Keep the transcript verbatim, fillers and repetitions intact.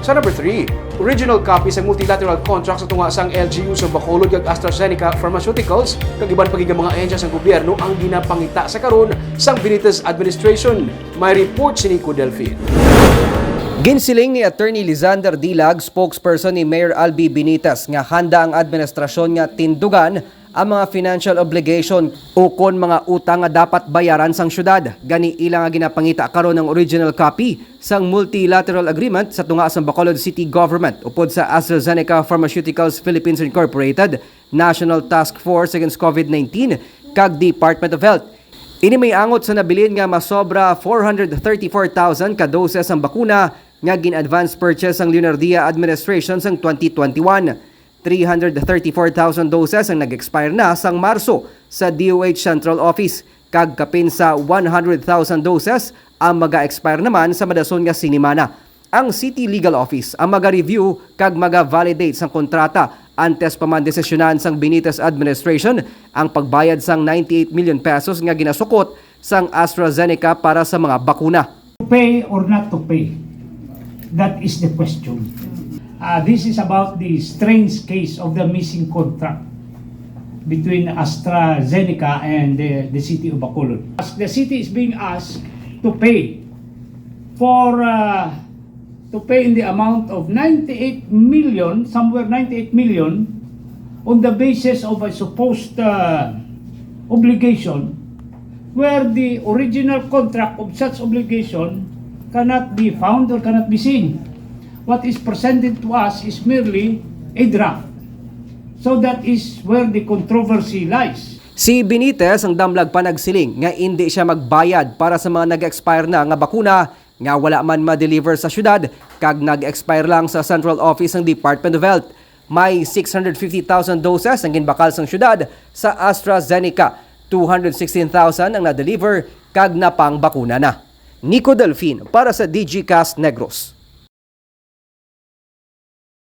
Sa number three, original copy sa multilateral contract sa tunga sang L G U sa Bacolod kag AstraZeneca Pharmaceuticals kag iban pa gid nga mga ahensya sang gobyerno ang ginapangita sa karon sang Benitez administration. May report si Nico Delfin. Ginsiling ni Attorney Lizander Dilag, spokesperson ni Mayor Albi Benitez, nga handa ang administrasyon nga tindugan ang mga financial obligation ukon mga utang nga dapat bayaran sang syudad. Gani, ila nga ginapangita karon ang original copy sang multilateral agreement sa tunga sang Bacolod City Government upod sa AstraZeneca Pharmaceuticals Philippines Incorporated, National Task Force Against COVID nineteen, kag Department of Health. Ini may angot sa nabilin nga masobra four hundred thirty-four thousand ka doses ang bakuna nga gin-advance purchase sang Leonardia administration sang twenty twenty-one. Three hundred thirty-four thousand doses ang nag-expire na sang Marso sa D O H Central Office, kag kapin sa one hundred thousand doses ang maga-expire naman sa madason nga sinimana. Ang City Legal Office ang maga-review kag maga-validate sang kontrata antes pa man desisyonan sang Benitez administration ang pagbayad sang ninety-eight million pesos nga ginasukot sang AstraZeneca para sa mga bakuna. To pay or not to pay? That is the question. Uh, this is about the strange case of the missing contract between AstraZeneca and the, the city of Bacolod. As the city is being asked to pay for uh, to pay in the amount of ninety-eight million, somewhere ninety-eight million, on the basis of a supposed uh, obligation where the original contract of such obligation cannot be found or cannot be seen. What is presented to us is merely a draft. So that is where the controversy lies. Si Benitez ang damlag pa nagsiling nga indi siya magbayad para sa mga nag-expire na nga bakuna nga wala man ma-deliver sa syudad kag nag-expire lang sa central office sang Department of Health. May six hundred fifty thousand doses ang ginbakal sang syudad sa AstraZeneca, two hundred sixteen thousand ang na-deliver kag napangbakuna na. Nico Delfin para sa Digicast Negros.